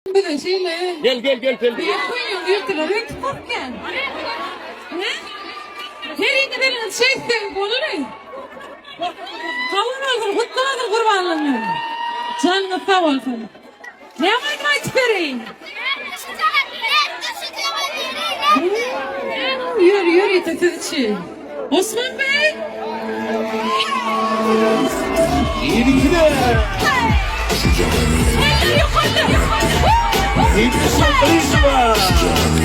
Bize şeýle. Gel gel gel sen. Bir köýüň ýurtlar ötüp korkýan. Ne? Her ýerde eliňiz şeýtseň bolar. Kabul olsun, kutlu olsun gurbanlygyňyz. Janyňyz sag bolsun. Ne aýdym aýdyp bereýin? Ýör, ýör ýete siz üçin. Osman Bey. Yedikine. Eller yukarıda. Yedikine.